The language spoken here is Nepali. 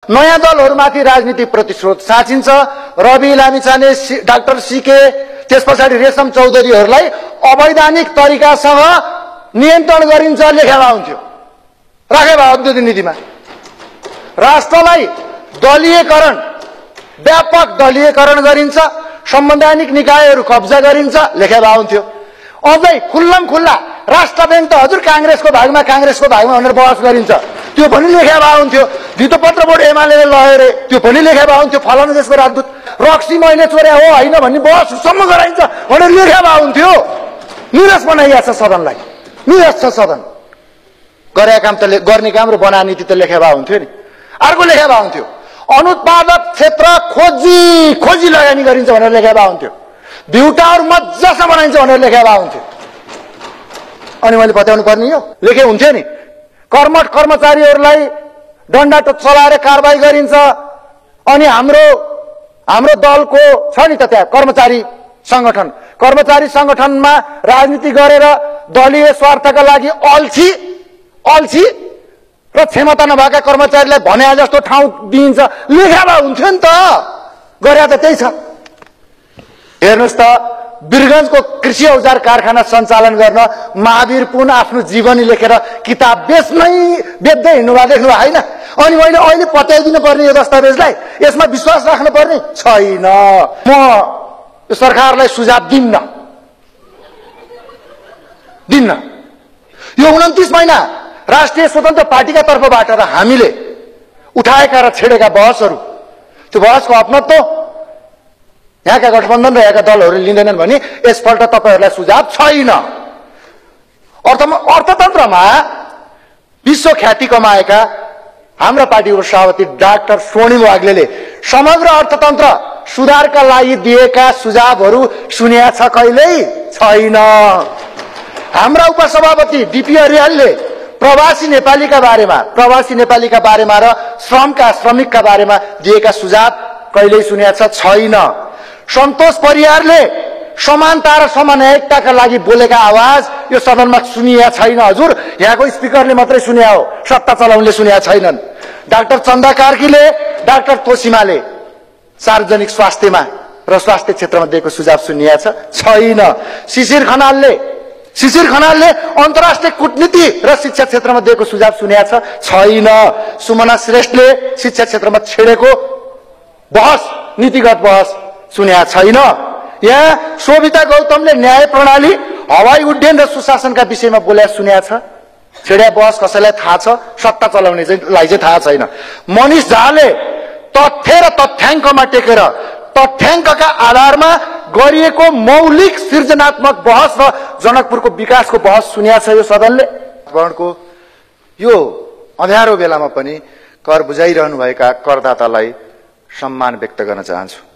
नयाँ दलहरूमाथि राजनीतिक प्रतिशोध साँचिन्छ। रवि लामिछाने, डाक्टर सीके, त्यसपछाडि रेशम चौधरीहरूलाई अवैधानिक तरिकासँग नियन्त्रण गरिन्छ लेखेमा हुन्थ्यो, राखेमा हुन्थ्यो नीतिमा। राष्ट्रलाई दलीयकरण, व्यापक दलीयकरण गरिन्छ, संवैधानिक निकायहरू कब्जा गरिन्छ लेखेमा हुन्थ्यो। अझै खुल्लम खुल्ला राष्ट्र ब्याङ्क त हजुर कांग्रेसको भागमा भनेर बहस गरिन्छ, त्यो पनि लेखेमा हुन्थ्यो। धितोपत्र बोर्ड एमालेले लयो रे, त्यो पनि लेखेमा हुन्थ्यो। फलानु देशको राजदूत रक्सी मैले चोर्या हो होइन भन्ने बहससम्म गराइन्छ भनेर लेखेमा हुन्थ्यो। निरस बनाइएको छ सदनलाई, निरस छ सदन। गरेका काम त गर्ने काम र बना नीति त लेखेमा हुन्थ्यो नि। अर्को लेखेमा हुन्थ्यो अनुत्पादक क्षेत्र खोजी लगानी गरिन्छ भनेर लेखेमा हुन्थ्यो। भ्युटावर मजासँग बनाइन्छ भनेर लेखेमा हुन्थ्यो। अनि मैले बताउनु पर्ने यो लेखे हुन्थ्यो नि। कर्मठ कर्मचारीहरूलाई डन्डा चलाएर कारबाही गरिन्छ। अनि हाम्रो दलको छ नि त त्यहाँ कर्मचारी संगठनमा राजनीति गरेर दलीय स्वार्थका लागि अल्छी र क्षमता नभएका कर्मचारीलाई भने जस्तो ठाउँ दिइन्छ लेखेमा हुन्थ्यो नि त। गरे त त्यही छ। हेर्नुहोस् त, वीरगञ्जको कृषि औजार कारखाना सञ्चालन गर्न महावीर पुन आफ्नो जीवनी लेखेर किताब बेच्दै हिँड्नुभयो, देख्नुभयो होइन? अनि मैले अहिले पत्याइदिनु पर्ने यो दस्तावेजलाई, यसमा विश्वास राख्नु पर्ने छैन। म यो सरकारलाई सुझाव दिन्न। यो 29 महिना राष्ट्रिय स्वतन्त्र पार्टीका तर्फबाट र हामीले उठाएका र छेडेका बहसहरू, त्यो बहसको अपनत्व यहाँका गठबन्धन र यहाँका दलहरूले लिँदैनन् भने यसपल्ट तपाईहरूलाई सुझाव छैन। अर्थतन्त्रमा विश्व ख्याति कमाएका हाम्रा पार्टीको सभापति डाक्टर स्वर्णिम वाग्लेले समग्र अर्थतन्त्र सुधारका लागि दिएका सुझावहरू सुनेका छ कहिल्यै छैन। हाम्रा उपसभापति डीपी अर्यालले प्रवासी नेपालीका बारेमा र श्रमिकका बारेमा दिएका सुझाव कहिल्यै सुनेका छैन। सन्तोष परियारले समानता र समन्वयताका लागि बोलेका आवाज यो सदनमा सुनिया छैन। हजुर यहाँको स्पिकरले मात्रै सुन्या हो, सत्ता चलाउनेले सुन्या छैनन्। डाक्टर चन्दा कार्कीले, डाक्टर तोसीमाले सार्वजनिक स्वास्थ्यमा र स्वास्थ्य क्षेत्रमा दिएको सुझाव सुनिया छैन। शिशिर खनालले अन्तर्राष्ट्रिय कूटनीति र शिक्षा क्षेत्रमा दिएको सुझाव सुनिया छैन। सुमना श्रेष्ठले शिक्षा क्षेत्रमा छेडेको बहस, नीतिगत बहस सुन्या छैन। यहाँ शोभिता गौतमले न्याय प्रणाली, हवाई उड्डयन र सुशासनका विषयमा बोल्या सुन्या छ। छेड्या बहस कसैलाई थाहा छ? सत्ता चलाउनेलाई चाहिँ थाहा छैन। मनिष झाले तथ्य र तथ्याङ्कमा टेकेर तथ्याङ्कका आधारमा गरिएको मौलिक सृजनात्मक बहस र जनकपुरको विकासको बहस सुन्या छ यो सदनले। वर्णको यो अँध्यारो बेलामा पनि कर बुझाइरहनु भएका करदातालाई सम्मान व्यक्त गर्न चाहन्छु।